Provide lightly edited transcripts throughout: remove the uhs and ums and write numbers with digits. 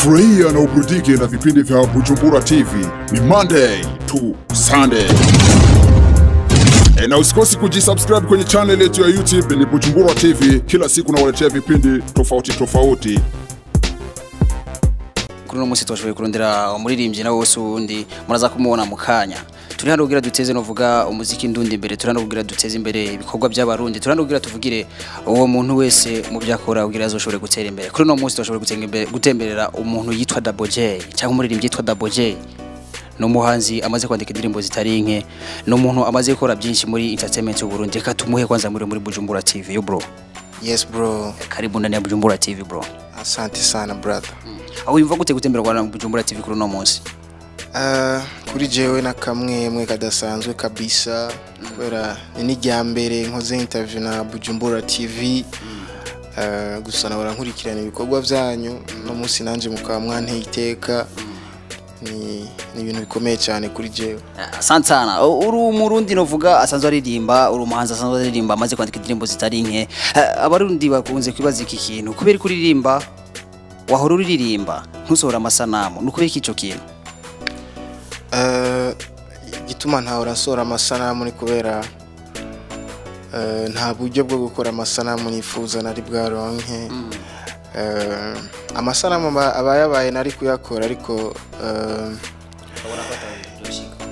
Furahia na uburudike na vipindi vya Bujumbura TV. Ni Monday to Sunday. Na usikosi kujisubscribe kwenye channel yetu ya YouTube ni Bujumbura TV. Kila siku nawaletea vipindi tofauti tofauti. Kuri no musi twashoboye kurondera umuririmbyi nawe wose uwundi muraza kumubona mu kanya. Turi hano kugira duteze novuga umuziki ndundi imbere, turi hano kugira duteze imbere ibikorwa by'abarundi, turi hano kugira tuvugire uwo muntu wese mu byakora kugira azoshobore gutera imbere. Kuri no musi twashoboye gutemberera umuntu yitwa Double J cyangwa umuririmbyi yitwa Double J. No muhanzi amaze kwandika indirimbo zitari nke, no muntu amaze gukora byinshi muri entertainment y'u Burundi. Reka tumuhe kwanza muri Bujumbura TV. Yo bro. Yes bro. Karibu ndani ya Bujumbura TV bro. Asante sana brother. Aho yumva gute gutembera kwa Bujumbura TV kuri no munsi? Kuri jewe na kamwe kadasanzwe kabisa kubera ni rya mbere nkoze interview na Bujumbura TV. Gusa nabara nkurikirana ibikorwa byanyu no munsi nanje mukaba mwanteye iteka. Ni ibintu bikomeye cyane kuri jewe. Asante sana. Uri umurundi novuga asanzwe aririmba, uri umuhanzi asanzwe aririmba amaze kwandika indirimbo zitari nke. Abarundi bakunze kwibaza iki kintu, kubera kuririmba wahora uririmba ntusohora amasanamu, nukubera ico kintu? Gituma ntahora nsohora amasanamu ni kubera nta buryo bwo gukora amasanamu nifuza nari bwaronke. Amasanamu abayabaye nari kuyakora ariko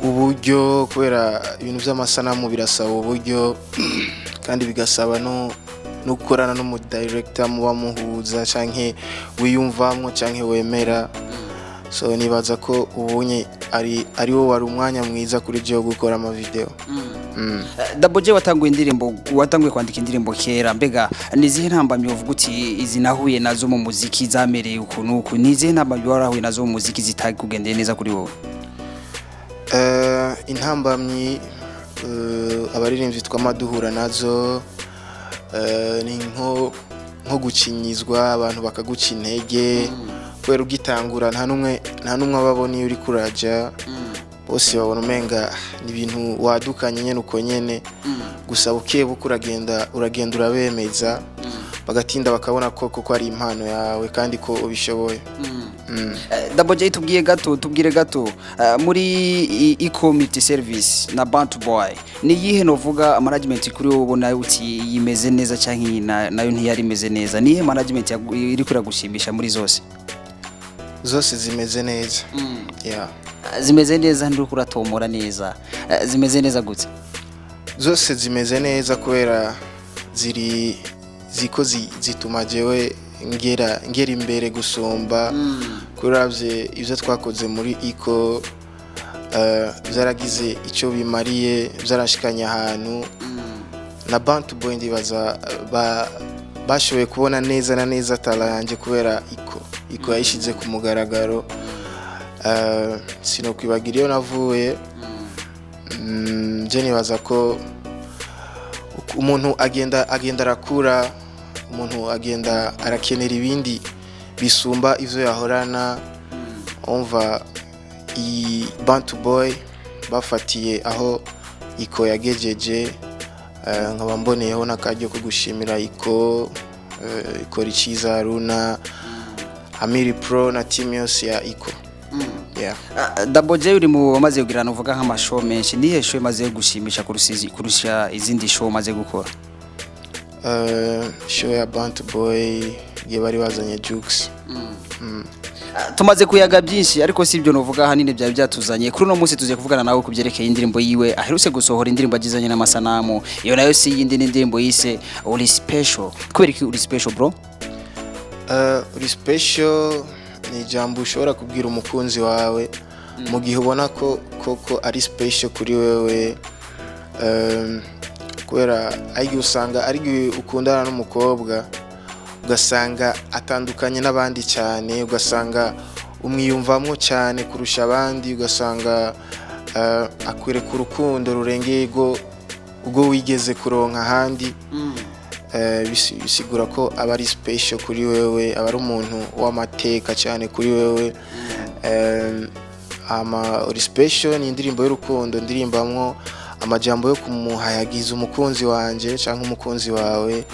uburyo, kubera ibintu by'amasanamu birasaba uburyo kandi bigasaba no gukorana no mu director muba muhuza canke wiyumvamwo canke wemera. So nibaza ko ubunye ari wo wari umwanya mwiza kuri je gukora ama video. Double J watanguye indirimbo, watanguye kwandika indirimbo kera, mbega nizihe ntambamyi uvuga uti izi nahuye nazo mu muziki zamereye ukuntu uku, nizihe ntambamyi warahuye nazo mu muziki zitakugendeye neza kuri wowe? Intambamyi abaririmbyi twamaduhura nazo ni nko gucinyizwa, abantu bakaguca intege kubera ugitangura nta numwe ababona iyo uri kuraja. Bose babona umenga ni ibintu wadukanye nyene uko nyene. Gusa bukebuke uragenda urabemeza, bagatinda bakabona ko koko ari impano yawe kandi ko ubishoboye. Double J tubwire gato muri Eco Multi Service na Bantu Boy, ni yihe novuga management kuri wowe ubona uti yimeze neza canke nayo ntiyari imeze neza? Ni yihe management iri kuragushimisha muri zose? Zose zimeze neza. Yeah. Zimeze neza, ndi kuratomora neza. Zimeze neza gute? Zose zimeze neza kubera ziko zituma jewe ngera imbere gusumba. Kuravye ivyo twakoze muri Eco byaragize ico bimariye, byarashikanye ahantu. Na Bantu Boy ndibaza bashoboye kubona neza na neza tala yanje kubera Eco yayishize ku mugaragaro. Sinokwibagira iyo navuye. Je nibaza ko umuntu agenda arakura, umuntu agenda arakenera ibindi bisumba ivyo yahorana. Umva i Bantu Boy bafatiye aho Eco yagejeje. Nkaba mboneyeho n'akaryo ko gushimira Eco, ikora iciza Runa, Amiri Pro na team yose ya Eco. Yeah. Double J uri mu bamaze kugirana uvuga nk'amashow menshi, nihe show imaze gushimisha kurusha izindi show maze gukora? Show ya Bantu Boy giye bari bazanye Jukes. Tumaze kuyaga byinshi ariko si ibyo novuga hanini byari byatuzanye. Kuri no munsi tuze kuvugana nawe kubyerekeye indirimbo yiwe aherutse gusohora, indirimbo agizanye n'amasanamu. Iyo nayo si yindi, ni indirimbo yise Uri Special. Kubera iki Uri Special bro? Uri Special ni ijambo ushobora kubwira umukunzi wawe mu gihe ubona ko koko ari special kuri wewe. Kubera ari usanga ari ukundana n'umukobwa ugasanga atandukanye n'abandi cyane, ugasanga umwiyumvamwo cyane kurusha abandi, ugasanga akwereka urukundo rurengeye ubwo wigeze kuronka ahandi. Bisigura ko aba ari special kuri wewe, aba ari umuntu w'amateka cyane kuri wewe. Ama Uri Special ni indirimbo y'urukundo ndirimbamwo amajambo yo kumuhayagiza umukunzi wanje canke umukunzi wawe.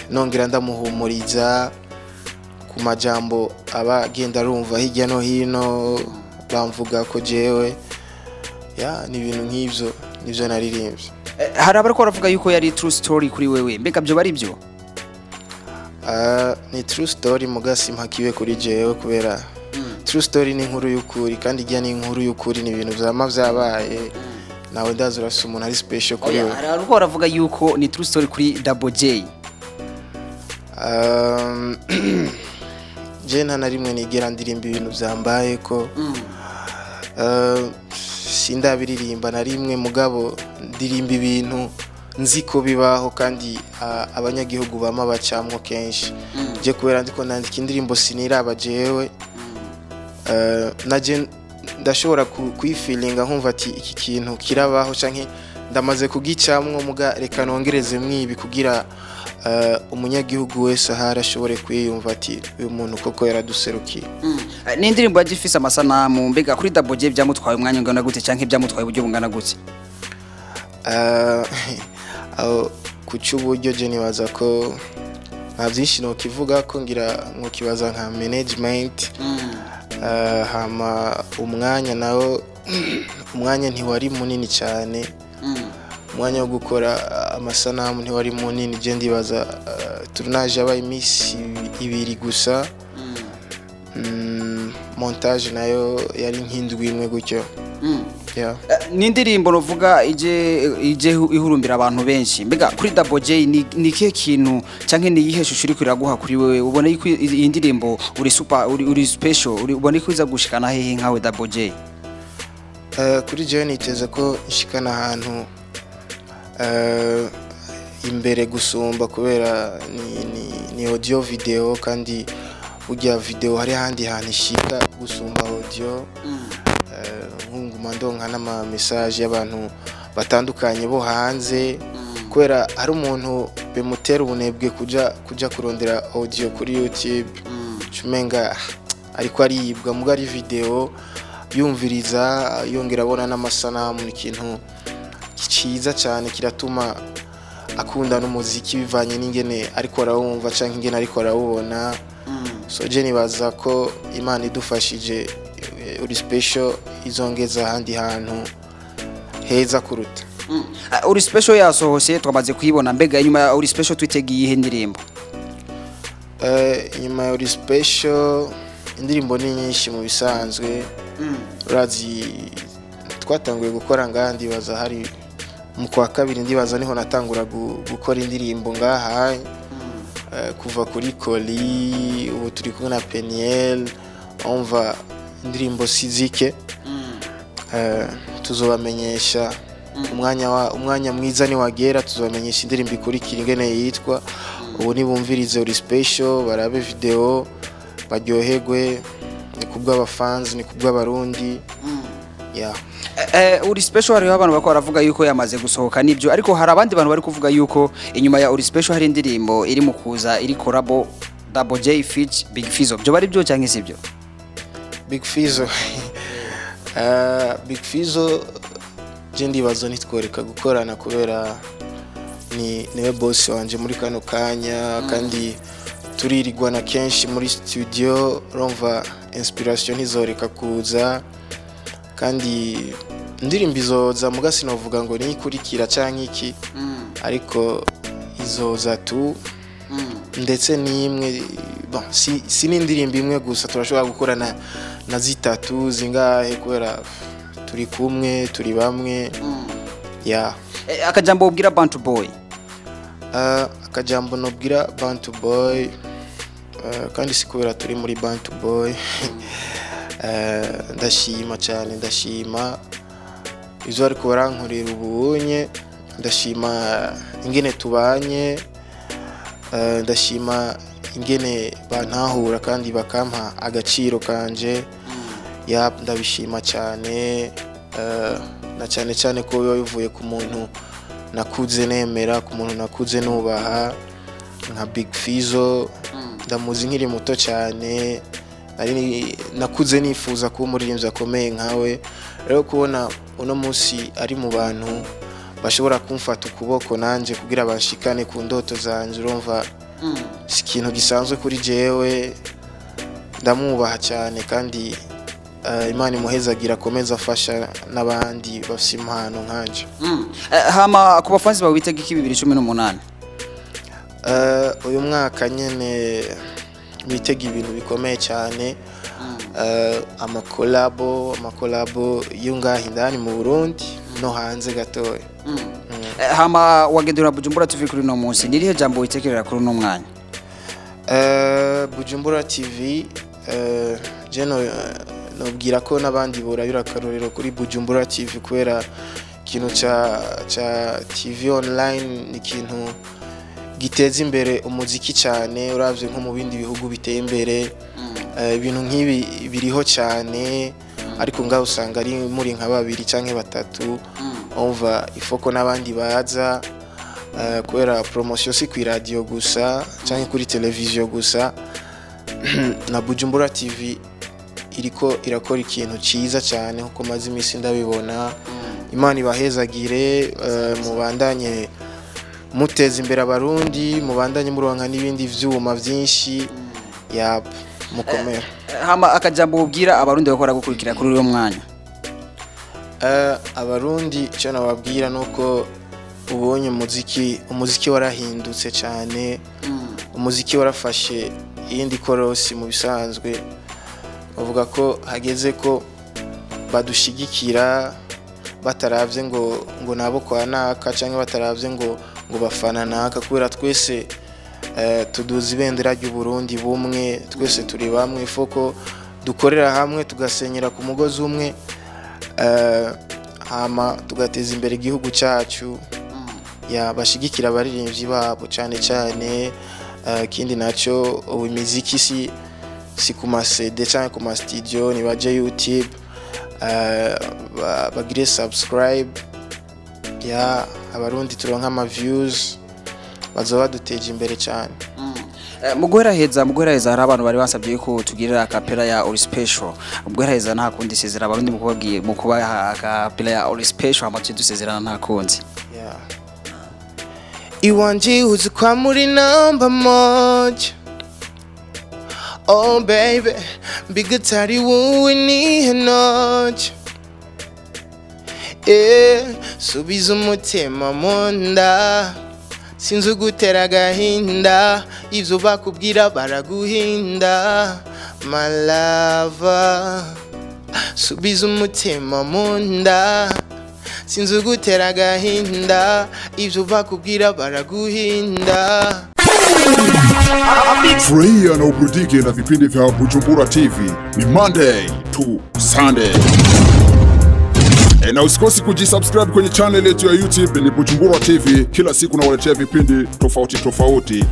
Nongera ndamuhumuriza ku majambo aba agenda arumva hirya no hino bamvuga ko jewe ya ni ibintu nk'ivyo nivyo naririmbye. Hari abariko baravuga yuko yari true story kuri wewe, mbega byo bari byo? Ni true story muga simpakiwe kuri jewe, kubera true story ni inkuru y'ukuri, kandi ijya ni inkuru y'ukuri, ni ibintu vyama vyabaye. Nawe ndazi urafise umuntu ari special kuri Oya, we. hari abariko baravuga yuko ni true story kuri Double J. Je nta na rimwe nigera ndirimba ibintu vyambaye ko sindabiririmba na rimwe, mugabo ndirimba ibintu nzi ko bibaho kandi abanyagihugu bama bacamwo kenshi. Je kubera ndiko nandika indirimbo siniraba jewe, naje ndashobora kuyifilinga nkumva ati iki kintu kirabaho canke ndamaze kugicamwo, muga reka nongereze mwibi kugira umunyagihugu wese ahari ashobore kwiyumva ati uyu muntu koko yaraduserukiye. Ni indirimbo yaje ifise amasanamu, mbega kuri Double J byamutwaye umwanya ungana gute canke byamutwaye uburyo bungana gute? Aho ku cy'uburyo je nibaza ko nta byinshi nokivuga ko ngira nkokibaza nka management. Hama umwanya nawo, umwanya ntiwari munini cyane, umwanya wo gukora amasanamu ntiwari munini. Je ndibaza tournage yabaye iminsi 2 gusa, montage nayo yari nk'indwi imwe gutyo. Yeah. Ni indirimbo novuga ije ihurumbira abantu benshi, mbega kuri Double J ni ikihe kintu canke ni iyihe shusho iriko iraguha kuri wewe? Ubona yuko iyi ndirimbo uri super, uri special, ubona yuko iza gushikana hehe nkawe Double J? Kuri jewe niteze ko nshikana ahantu imbere gusumba, kubera ni audio video, kandi burya video hari ahandi hantu ishika gusumba audio. Nkunguma ndonka n'ama message y'abantu batandukanye bo hanze, kubera hari umuntu bimutera ubunebwe kuja kurondera audio kuri YouTube, umenga ariko aribwa, muga ari video yumviriza yongera abona n'amasanamu, ni ikintu ciza cyane kiratuma akunda n'umuziki bivanye n'ingene ariko arawumva canke ingene ariko arawubona. So je nibaza ko Imana idufashije, uri special izongeza ahandi hantu heza kuruta. Uri special yasohose twamaze kuyibona, mbega inyuma ya uri special twitegiye iyihe ndirimbo? Inyuma ya uri special indirimbo ni nyinshi mu bisanzwe. Urazi twatanguye gukora ngaha, ndibaza hari mu kwa kabiri, ndibaza niho natangura gukora indirimbo ngaha. Kuva kuri Koli ubu turi kumwe na Peniel, umva indirimbo sizike. Tuzobamenyesha umwanya mwiza ni wagera, tuzobamenyesha indirimbo ikurikira ingene yitwa. Ubu nibumvirize uri special, barabe video baryoherwe, ni kubw'abafans, ni kubw'abarundi. Yeah. Uri special hariho abantu bariko baravuga yuko yamaze gusohoka nibyo, ariko hari abandi bantu bari kuvuga yuko inyuma ya uri special hari indirimbo iri mu kuza iri collabo Double J feat Big Fizzo, byo bari byo cyangwa sibyo? Big Fizzo, Big Fizzo je ndibaza ntitworeka gukorana, kubera ni niwe boss wanje muri kano kanya, kandi turirigwana kenshi muri studio, urumva inspiration ntizoreka kuza, kandi indirimbo izoza, muga sinovuga ngo niyikurikira canke iki, ariko izoza tu. Ndetse n'imwe, bon, si n'indirimbo imwe gusa, turashobora gukorana na zitatu zingahe, kubera turi kumwe, turi bamwe. Yeah. Akajambo ubwira Bantu Boy? Akajambo nobwira Bantu Boy, kandi si kubera turi muri Bantu Boy, ndashima cyane, ndashima izo ariko barankorera ubunye, ndashima ingene tubanye, ndashima ingene bantahura kandi bakampa agaciro kanje. Ya, ndabishima cyane, na cyane cyane ko biba bivuye ku muntu nakuze nemera, ku muntu nakuze nubaha nka Big Fizzo. Ndamuzi nkiri muto cyane, nakuze nifuza kuba umuririmbyi akomeye nkawe. Rero kubona uno munsi ari mu bantu bashobora kumfata ukuboko nanje kugira banshikane ku ndoto zanje, urumva si ikintu gisanzwe kuri jewe. Ndamwubaha cyane kandi Imana imuhezagira, akomeza afasha n'abandi bafise impano nkanje. Hama ku bafanzi bawe bitega iki 2018? Uyu mwaka nyene bitega ibintu bikomeye cyane, amakolabo yo ngaha indani mu Burundi no hanze gatoya. Hama wagendera Bujumbura TV kuri uno munsi, ni irihe jambo witekerera kuri uno mwanya? Bujumbura TV, je nobwira ko n'abandi borabira akarorero kuri Bujumbura TV, kubera ikintu ca TV online ni ikintu giteza imbere umuziki cyane. Uravye nko mu bindi bihugu biteye imbere, ibintu nk'ibi biriho cyane, ariko ngaho usanga ari muri nka babiri canke batatu. Umva, ifoko n'abandi baza, kubera promotion si ku radio gusa canke kuri televiziyo gusa. Na Bujumbura TV iriko irakora ikintu ciza cyane nkuko maze iminsi ndabibona. Imana ibahezagire, mubandanye muteza imbere Abarundi, mubandanye muronka n'ibindi vyuma vyinshi ya mukomera. Hama akajambo ubwira Abarundi bakora gukurikira kuri uyo mwanya? Abarundi icyo nababwira nuko ubonye umuziki warahindutse cyane, umuziki warafashe iyindi korosi. Mu bisanzwe bavuga ko hageze ko badushigikira bataravye ngo nabo kwa naka, canke bataravye ngo bafana naka, kubera twese tuduza ibendera ry'u Burundi bumwe, twese turi bamwe. Ifoko dukorera hamwe, tugasenyera ku mugozi umwe, hama tugateza imbere igihugu cyacu. Ya bashigikira abaririmbyi babo cyane cyane. Ikindi nacyo, ubu imiziki si ku ma CD cyangwa ku ma studio, nibaje YouTube, bagire subscribe ya Abarundi, turonka ama views, bazoba baduteje imbere cyane. Mu guheraheza hari abantu bari basabye yuko tugirira acapella ya Uri Special. Mu guheraheza nta kundi, sezera Abarundi mu kubabwiye mu kubaha acapella ya Uri Special, hama tujye dusezerana nta kundi. Yeah. Iwanje uzi kwa muri namba moja. Oh baby, mbigutari wowe ni noja. Yeah, subiza umutima mu nda, sinzi ugutera agahinda, ivyo bakubwira baraguhinda. My lover, subiza umutima mu nda, sinzi ugutera agahinda, ivyo bakubwira baraguhinda. Furahia na uburudike na vipindi vya Bujumbura TV ni Monday to Sunday. Na usikosi kujisubscribe kwenye channel yetu ya YouTube ni Bujumbura TV. Kila siku nawaletea vipindi tofauti tofauti.